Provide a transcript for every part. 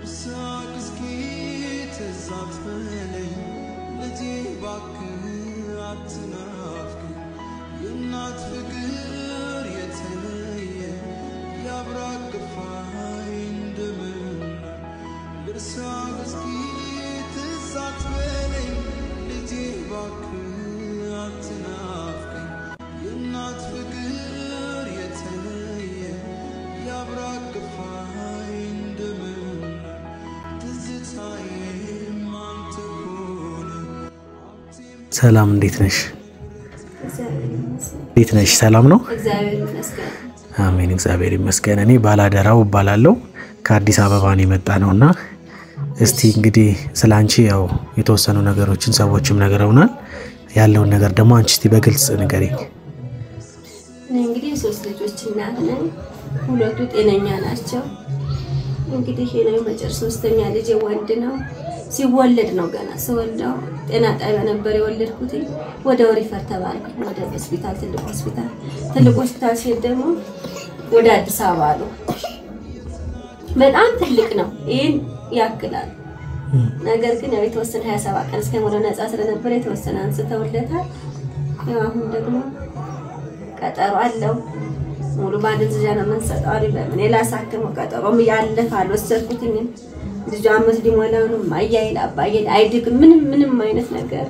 ልሳቅ እስኪ ትዝ አትበለኝ ልጄ እባክህ አትናፍቀኝ የእናት ፍቅር የተለየ የአብራክ ክፋይ እንደምን ልርሳህ እስኪ ትዝ አትበለኝ ልጄ እባክህ አትናፍቀኝ የእናት ፍቅር የተለየ የአብራክ ክፋይ እንደምን ትዝታዬም አንተ ሆነህ። ሰላም፣ እንዴት ነሽ? እንዴት ነሽ? ሰላም ነው? እግዚአብሔር ይመስገን። አሜን፣ እግዚአብሔር ይመስገን። እኔ ባላደራው እባላለሁ፣ ከአዲስ አበባ ነው የመጣ ነውና እስቲ እንግዲህ ስለ አንቺ ያው የተወሰኑ ነገሮችን ሰዎችም ነግረውናል። ያለውን ነገር ደግሞ አንቺ እስቲ በግልጽ ንገሪኝ። እኔ እንግዲህ የሶስት ልጆች እናት ነኝ። ሁለቱ ጤነኛ ናቸው። እንግዲህ ይሄ ነው የመጨረሻ ሶስተኛ ልጅ ወንድ ነው። ሲወለድ ነው ገና ስወልደው ጤና ጣቢያ ነበር የወለድኩት። ወደ refer ተባልኩኝ ወደ ሆስፒታል፣ ትልቅ ሆስፒታል። ትልቅ ሆስፒታል ሲሄድ ደግሞ ወደ አዲስ አበባ አሉ። በጣም ትልቅ ነው፣ ይህን ያክላል። ነገር ግን ያው የተወሰነ 27 ቀን እስከሞላው ነፃ ስለነበረ የተወሰነ አንስተውለታል። ያው አሁን ደግሞ ቀጠሮ አለው። ሙሉ ማደንዘዣ ነው የምንሰጠው አሉ። ለምን ላሳክመው ቀጠሮም ያለፈ አልወሰድኩትኝም። ልጁ አመት ሊሞላው ነው። ማያይል አባዬ አይድግም። ምንም ምንም አይነት ነገር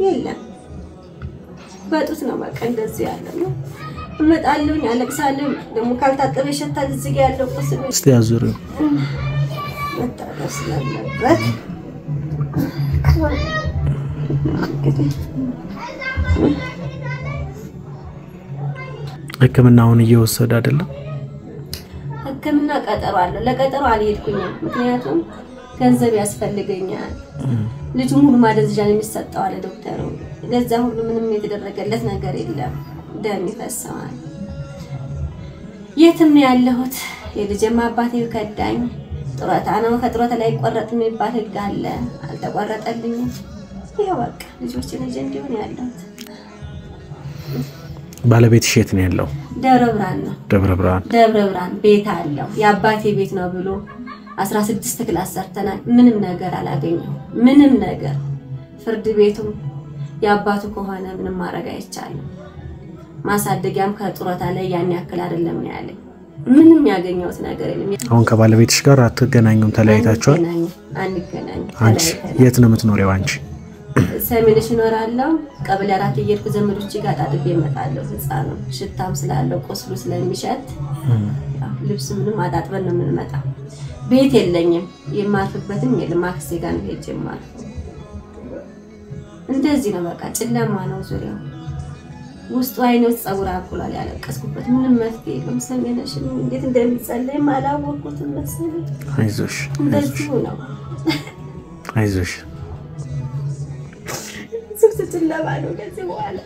የለም። በጡት ነው በቃ እንደዚህ ያለ ነው። እመጣለሁኝ፣ አለቅሳለሁ። ደግሞ ካልታጠበ ይሸታል። እዚህ ጋ ያለው ቁስል እስቲ አዙሪው። መታጠብ ስላለበት እንግዲህ ሕክምናውን እየወሰደ አይደለም? ሕክምና ቀጠሮ አለው። ለቀጠሮ አልሄድኩኝም፣ ምክንያቱም ገንዘብ ያስፈልገኛል። ልጁ ሙሉ ማደንዘዣ ነው የሚሰጠው አለ ዶክተሩ። ለዛ ሁሉ ምንም የተደረገለት ነገር የለም፣ ደም ይፈሰዋል። የትም ነው ያለሁት። የልጄም አባቴ ከዳኝ። ጡረታ ነው፣ ከጡረታ ላይ ይቆረጥ የሚባል ሕግ አለ፣ አልተቆረጠልኝም። ይኸው በቃ ልጆችን ይዤ እንዲሁ ነው ያለሁት። ባለቤትሽ የት ነው ያለው? ደብረ ብርሃን ነው። ደብረ ብርሃን። ደብረ ብርሃን ቤት አለው። የአባቴ ቤት ነው ብሎ 16 class ሰርተናል። ምንም ነገር አላገኘሁም። ምንም ነገር ፍርድ ቤቱም የአባቱ ከሆነ ምንም ማድረግ አይቻልም። ማሳደጊያም ከጡረታ ላይ ያን ያክል አይደለም ነው ያለኝ። ምንም ያገኘሁት ነገር የለም። አሁን ከባለቤትሽ ጋር አትገናኙም? ተለያይታችኋል? አንገናኝም፣ አንገናኝም። አንቺ ተለያይተናል። የት ነው የምትኖሪው? አንቺ ሰሜንሽ እኖራለሁ። ቀበሌ 4 እየሄድኩ ዘመዶቼ ጋር ጣጥቤ እመጣለሁ። ህፃኑ ሽታም ስላለው ቁስሉ ስለሚሸት ያው ልብስ ምንም አጣጥበን ነው የምንመጣው። ቤት የለኝም፣ የማርፍበትም የለም። አክስቴ ጋር ነው ሄጄ የማርፈው። እንደዚህ ነው በቃ ጨለማ ነው ዙሪያው። ውስጡ አይኔ ውስጥ ፀጉር አብቅሏል። ያለቀስኩበት ምንም መፍትሄ የለም። ሰሜንሽ እንዴት እንደሚጸለይም አላወቅኩትም መሰለኝ። አይዞሽ፣ አይዞሽ፣ እንደዚሁ ነው። አይዞሽ። ስብስ ጨለማ ነው ከዚህ በኋላ።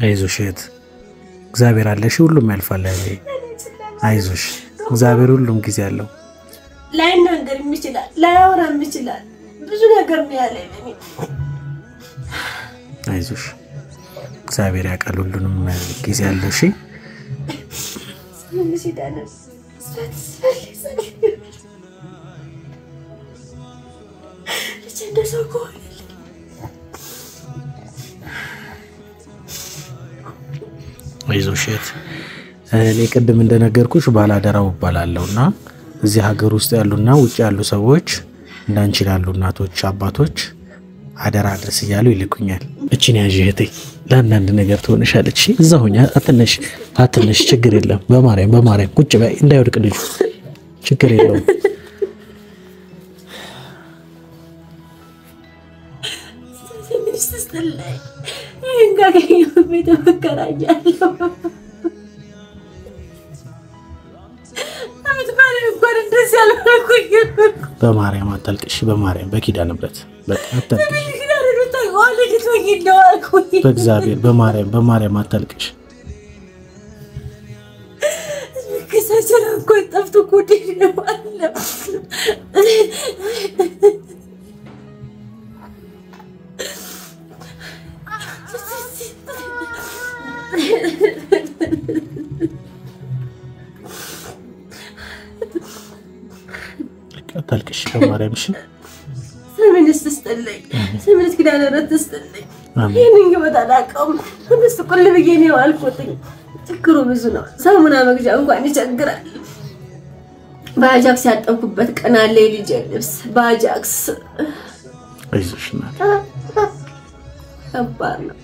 አይዞሽ እህት፣ እግዚአብሔር አለሽ፣ ሁሉም ያልፋል። አይዞሽ፣ እግዚአብሔር ሁሉም ጊዜ አለው። ላይናገርም ይችላል፣ ላያወራም ይችላል። ብዙ ነገር ነው ያለኝ ለእኔ። አይዞሽ፣ እግዚአብሔር ያውቃል፣ ሁሉንም ጊዜ አለው። እሺ ትንሽ ሄዳለች። ልጄ እንደ ሰው ከሆነልኝ አይዞሽ እህት። እኔ ቅድም እንደነገርኩሽ ባላደራው እባላለሁ እና እዚህ ሀገር ውስጥ ያሉና ውጭ ያሉ ሰዎች እንዳንቺ ላሉ እናቶች፣ አባቶች አደራ አድርስ እያሉ ይልኩኛል። እችን ያዥ እህቴ፣ ለአንዳንድ ነገር ትሆንሻለች። እሺ እዛ ሁኚ፣ አትነሽ፣ አትነሽ፣ ችግር የለም። በማርያም በማርያም ቁጭ በይ፣ እንዳይወድቅ ልጁ፣ ችግር የለውም። ትንሽ ስትለኝ ይህን ካገኘሁ ቤት እከራያለሁ። አመት በዓል እንኳን እንደዚህ አልሆንኩኝም። በማርያም አታልቅሽ። በማርያም በኪዳነ ምሕረት በቃ አታልቅሽ። በእግዚአብሔር በማርያም በማርያም አታልቅሽ። አታልቅሽ በማርያም እሺ። ሰሜንስ ትስጥልኝ፣ ሰሜንስ ኪዳነ ምሕረት ትስጥልኝ። ይህንን ህይወት አላውቀውም። ምስቁል ብዬ ነው የዋልኩትኝ። ችግሩ ብዙ ነው። ሳሙና መግዣ እንኳን ይቸግራል። በአጃክስ ያጠብኩበት ቀን አለ። የልጄ ልብስ በአጃክስ። አይዞሽ እናቴ፣ ከባድ ነው።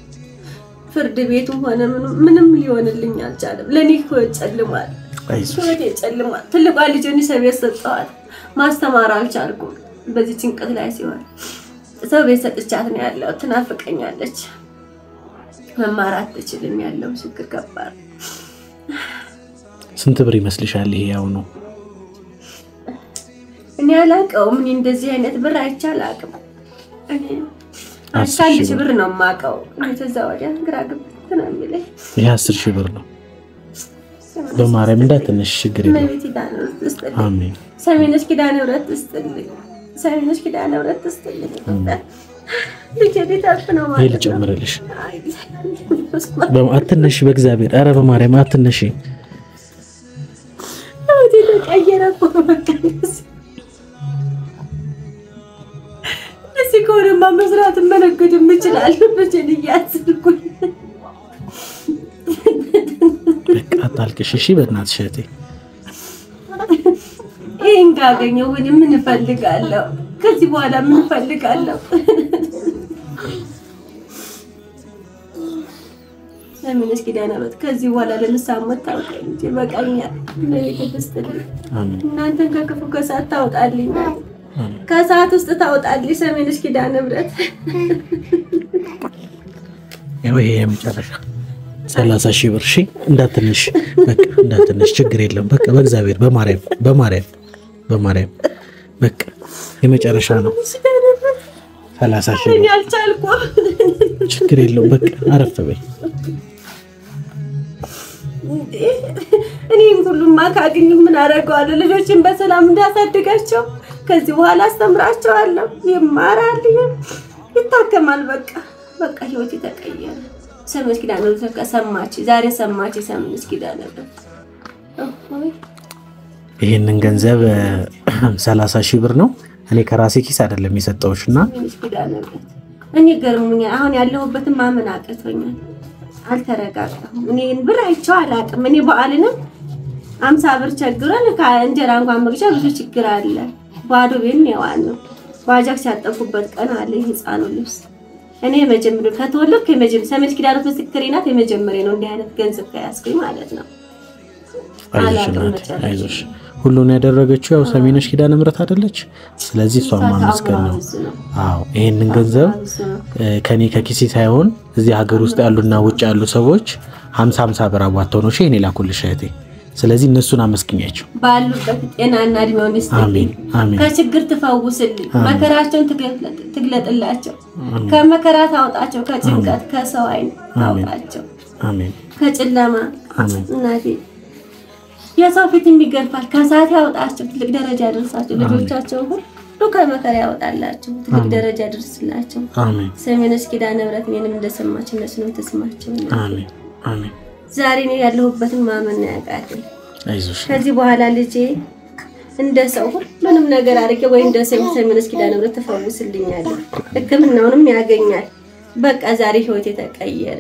ፍርድ ቤቱም ሆነ ምንም ሊሆንልኝ አልቻለም። ለእኔ ህይወት ጨልሟል። ህይወቴ ጨልሟል። ትልቋ ልጄን ሰው ቤት ሰጠኋት። ማስተማር አልቻልኩም። በዚህ ጭንቀት ላይ ሲሆን ሰው ቤት ሰጥቻት ነው ያለው። ትናፍቀኛለች። መማር አትችልም። ያለው ችግር ከባድ። ስንት ብር ይመስልሻል ይሄ ያው ነው? እኔ አላውቀውም። እኔ እንደዚህ አይነት ብር አይቼ አላውቅም። እኔ 10,000 ብር ነው የማውቀው። ከዛ ወዲያ ግራ ግብት ነው የሚለኝ። ይሄ 10,000 ብር ነው። በማርያም እንዳትነሽ፣ ችግር የለም። አሜን። ሰሜንሽ ኪዳነ ምሕረት ትስጥልኝ። ሰሜንሽ ኪዳነ ምሕረት ትስጥልኝ። ልጄ ሊተርፍ ነው ማለት ነው። ልጨምርልሽ። አትነሽ፣ በእግዚአብሔር ኧረ በማርያም አትነሽ። ተቀየረ እኮ በቃ። እዚህ ከሆነማ መስራት መነገድም እችላለሁ። ልጄን እያዝኩኝ በቃ አታልቅሽ እሺ፣ በእናትሽ እህቴ። ይሄን ካገኘሁ እኔ ምን እፈልጋለሁ? ከዚህ በኋላ ምን እፈልጋለሁ? ሰሜንሽ ኪዳነ ምሕረት ከዚህ በኋላ ለንስሐ ሞት ታውቀኝ እንጂ ይበቃኛል። ለቤተ ትስጥልኝ። እናንተን ከክፉ ከእሳት ታውጣልኝ፣ ከእሳት ውስጥ ታውጣልኝ። ሰሜንሽ ኪዳነ ምሕረት። ይሄ የመጨረሻ 30,000 ብር። እሺ እንዳትነሽ፣ በቃ እንዳትነሽ፣ ችግር የለም። በቃ በእግዚአብሔር በማርያም በማርያም በማርያም በቃ የመጨረሻ ነው። 30,000 ብር አልቻልኩም። ችግር የለውም። በቃ አረፍ በይ። እኔም ሁሉማ ካገኘሁ ምን አደርገዋለሁ? ልጆችን በሰላም እንዳሳድጋቸው ከዚህ በኋላ አስተምራቸዋለሁ። ይማራል፣ ይታከማል። በቃ በቃ ህይወት የተቀየረ። ሰሜንሽ ኪዳነ ምሕረት ሰማች፣ ዛሬ ሰማች። ሰሜንሽ ኪዳነ ምሕረት ይህንን ገንዘብ 30,000 ብር ነው። እኔ ከራሴ ኪስ አይደለም የሰጠሁሽ እና እኔ ገርሞኛል። አሁን ያለሁበትን ማመን አቅቶኛል። አልተረጋጋሁም። እኔ ብር አይቼው አላውቅም። እኔ በዓልንም 50 ብር ቸግሮን ከእንጀራ እንኳን መግዣ ብዙ ችግር አለ። ባዶ ቤት ነው የዋልነው። በአጃክስ ያጠብኩበት ቀን አለ። የህፃኑ ልብስ እኔ የመጀመሪያ ከተወለድኩ የመጀመሪያ ሰሜንሽ ኪዳነ ምሕረት ምስክሬ ናት። የመጀመሪያ ነው እንዲህ አይነት ገንዘብ ከያዝኩኝ ማለት ነው። አይዞሽ እናቴ አይዞሽ። ሁሉን ያደረገችው ያው ሰሜንሽ ኪዳነ ምሕረት አይደለች? ስለዚህ እሷን ማመስገን ነው። አዎ ይሄንን ገንዘብ ከኔ ከኪሴ ሳይሆን እዚህ ሀገር ውስጥ ያሉና ውጭ ያሉ ሰዎች 50 50 ብር አዋጥተው ነው እኔ ላኩልሽ እህቴ። ስለዚህ እነሱን አመስግኛቸው። ባሉበት ጤናና እድሜውን ይስጥልኝ። አሜን። ከችግር ትፈውስልኝ፣ መከራቸውን ትግለጥላቸው፣ ከመከራ ታውጣቸው፣ ከጭንቀት ከሰው ዓይን ታውጣቸው፣ አሜን። ከጨለማ አሜን። እናቴ የሰው ፊት የሚገርፋል ከእሳት ያውጣቸው፣ ትልቅ ደረጃ ያደርሳቸው። ልጆቻቸው ሁሉ ከመከራ ያወጣላቸው፣ ትልቅ ደረጃ ያደርስላቸው። አሜን። ሰሜንሽ ኪዳነ ምሕረት እኔንም እንደሰማች እነሱንም ትስማቸው። አሜን። አሜን። ዛሬ እኔ ያለሁበትን ማመን ነው ያቃተኝ። አይዞሽ። ከዚህ በኋላ ልጄ እንደ ሰው ሁሉንም ነገር አድርጌ ወይ እንደ ሰው ሰሜንሽ ኪዳነ ምሕረት ትፈውስልኛለች፣ ሕክምናውንም ያገኛል። በቃ ዛሬ ህይወቴ ተቀየረ።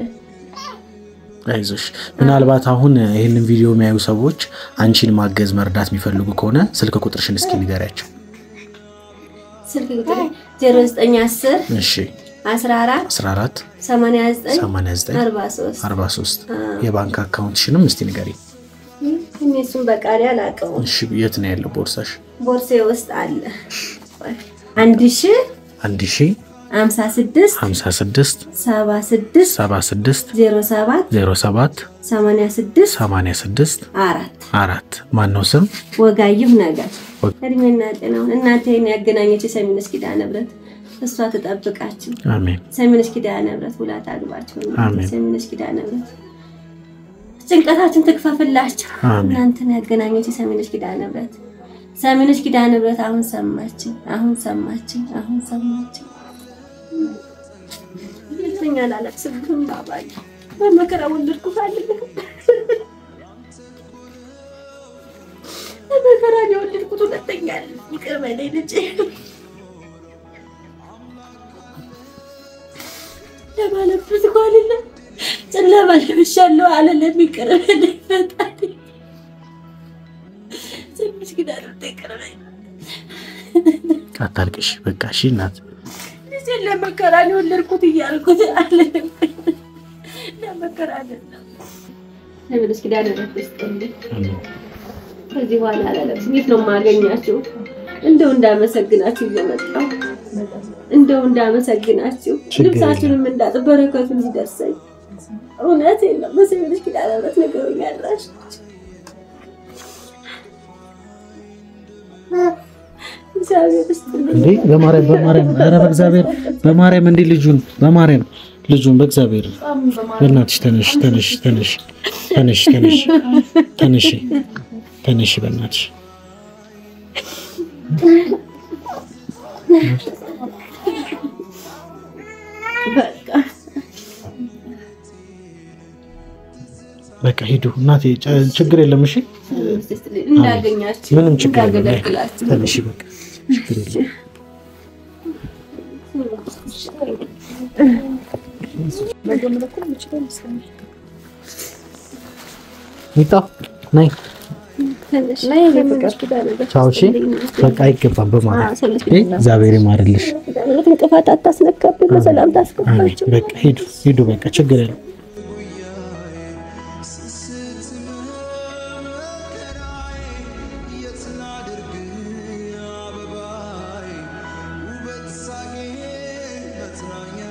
አይዞሽ። ምናልባት አሁን ይህንን ቪዲዮ የሚያዩ ሰዎች አንቺን ማገዝ መርዳት የሚፈልጉ ከሆነ ስልክ ቁጥርሽን እስኪ ንገሪያቸው። ስልክ ቁጥር 0910 እሺ 14 14 89 89 43 43 የባንክ account ሽንም እስቲ ንገሪ። እኔ እሱን በቃሪ አላውቀውም። እሺ የት ነው ያለው ቦርሳሽ? ቦርሴ ውስጥ አለ። 1000 1000 56 56 76 76 07 07 86 86 4 4 ማነው ስም? ወጋየሁ ነጋሽ። እድሜና ጤናውን እናንተ ይሄን ያገናኘች የሰሚነሽ ኪዳነ ምሕረት እሷ ትጠብቃችሁ። አሜን። ሰሚነሽ ኪዳነ ምሕረት ውላ ታግባችሁ። አሜን። ሰሚነሽ ኪዳነ ምሕረት ጭንቀታችን ትክፈፍላችሁ። አሜን። እናንተን ያገናኘች የሰሚነሽ ኪዳነ ምሕረት፣ ሰሚነሽ ኪዳነ ምሕረት አሁን ሰማችኝ፣ አሁን ሰማችኝ፣ አሁን ሰማችኝ። ሁለተኛ አላለቅስብህም ባባዬ። በመከራ ወለድኩህ አልልህም። በመከራ ነው የወለድኩት። ሁለተኛ ይቅር በለኝ ልጄ። ለማለበት እኮ አይደለም፣ ጨለማ ለብሻለሁ አልልም። ይቅር በለኝ ፈጣሪ። ትንሽ ግን ይቅር በለኝ። አታልቅሽ። በቃ እሺ እናት። ልጄን ለመከራ ነው የወለድኩት እያልኩት አልልም። ለመከራ አይደለም። ለምን ኪዳነ ምሕረት ይስጥልኝ። አሜን። ከዚህ በኋላ አላለቅስም። የት ነው የማገኛችሁ? እንደው እንዳመሰግናችሁ እየመጣሁ እንደው እንዳመሰግናችሁ ችግር ልብሳችሁንም እንዳጥ በረከቱ እንዲደርሰኝ። እውነት የለም በሰሚነሽ ኪዳነ ምሕረት ነገሩኝ አድራሻችሁ። እግዚአብሔር ይስጥልኝ። እንዴ በማርያም በማርያም፣ ኧረ በእግዚአብሔር በማርያም፣ እንዴ ልጁን በማርያም ልጁን በእግዚአብሔር በእናትሽ ተነሽ ተነሽ ተነሽ ተነሽ ተነሽ ተነሽ ተነሽ በእናትሽ። በቃ። በቃ ሂዱ እናቴ፣ ችግር የለም እሺ። እንዳገኛችሁ ምንም ችግር የለም። እንዳገለግላችሁ። ተነሽ በቃ ችግር የለም። በጎን በኩል የምችለው ይመስለኛል። ሚጣ ነይ። ተነሽ። ቻው። እሺ በቃ አይገባም በማርያም እግዚአብሔር ይማርልሽ። እንቅፋት አታስነካብን፣ በሰላም አሜን። ታስገባቸው። በቃ ሂዱ ሂዱ፣ በቃ ችግር የለም። ስስት መከራዬ የት ላድርግ አበባዬ ውበት ሳቄ መጽናኛዬ።